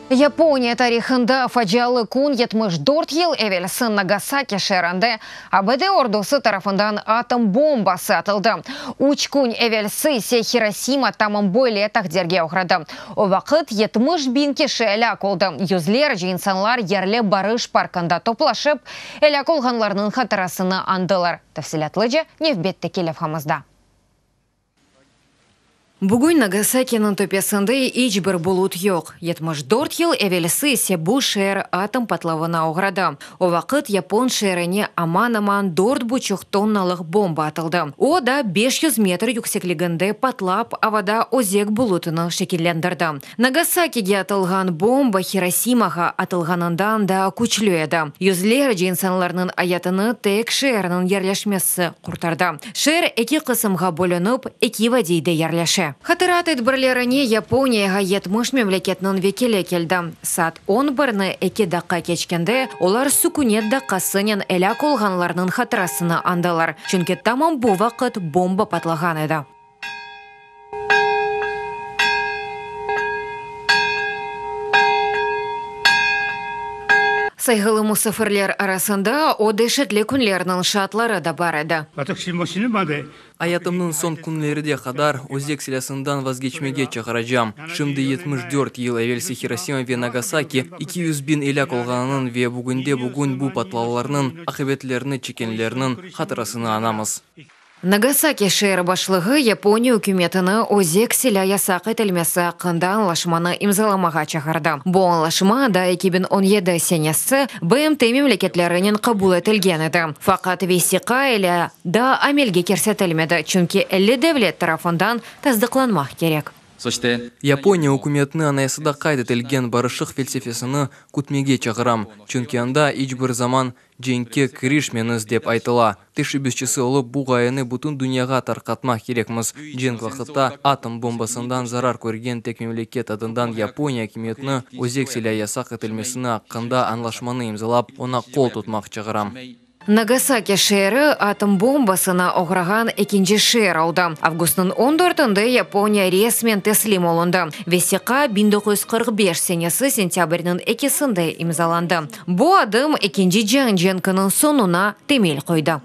Yaponiya tarihında facialı kün 74 yıl evelsi Nagasaki şeerinde ABD ordusı tarafından atom bombası atıldı. Üç kün evelsi ise Hirosima tamam böyle taqdirge oğradı. O vaqıt 70 biñ kişi elâk oldı. Yüzlerce insanlar yerli Barış parkında toplaşıp, elâk olğanlarnıñ hatırasını añdılar. Tafsilâtlıca nevbetteki levhamızda. Bugün Nagasakiniñ töpesinde iç bir bulut yoq. 74 yıl evelsi ise bu şeer atom patlavına oğradı. O vaqıt yapon şeerine aman-aman dört buçuq tonnalıq bomba atıldı. O da 500 metr yüksekliginde patlap, avada özek bulutını şekillendirdi. Nagasakige atılğan bomba Hirosimağa atılğanından daa küçlü edi. Yüzlerce insanlarnıñ ayatını tek şeerniñ yerleşmesi qurtardı. Şeer eki qısımğa bölünip, eki vadiyde yerleşe. Hatıra tedbirlerine Yaponiyağa 70 memleketniñ vekili keldi. Saat on birni eki daqqa keçkende olar sükünet daqqasınen elâk olğanlarnıñ hatırasını añdılar, çünki tamam bu vaqıt bomba patlağan edi. Sayğılı musafirler arasında o deşetli künlerniñ şaatları da bar edi. Ayatımnıñ soñ künlerine qadar özek silâsından vazgeçmege çağıracam. Şimdi 74 yıl evelsi Hirosima ve Nagasaki 200 biñ elâk olğanınıñ ve bugünde-bugün bu patlavlarnıñ aqibetlerini çekkenlerniñ hatırasını añamız. Nagasaki şeer başlığı Yaponiya ükümetini özek silâ yasaq etilmesi aqqında añlaşmanı imzalamağa çağırdı. Bu añlaşma daa 2017 senesi BMT memleketlerinen qabul etilgen edi. Faqat vesiqa ile daa amelge kirsetilmedi, çünki 50 devlet tarafından tasdıqlanmaq kerek. Yaponiya ükümetini Anayasada qayd etilgen barışıq felsefesini kütmege çağıram, çünki anda iç bir zaman cenkke kirişmeñiz dep aytıla. Teşebbüsçisi olıp, bu ğayeni bütün dünyağa tarqatmaq kerekmiz. Cenk vaqıtta atom bombasından zarar körgen tek memleket adından Yaponiya akimiyetini özek silâ yasaq etilmesini aqqında añlaşmanı imzalap, oña qol tutmaq çağıram. Nagasaki şeeri atom bombasına oğrağan ekinci şeer oldı. Avgustnıñ on dörtünde Yaponiya resmen teslim olundı. Vesiqa 1945 senesi sentâbrniñ ekisinde imzalandı. Bu adım Ekinci cian cenkiniñ soñuna temel qoydı.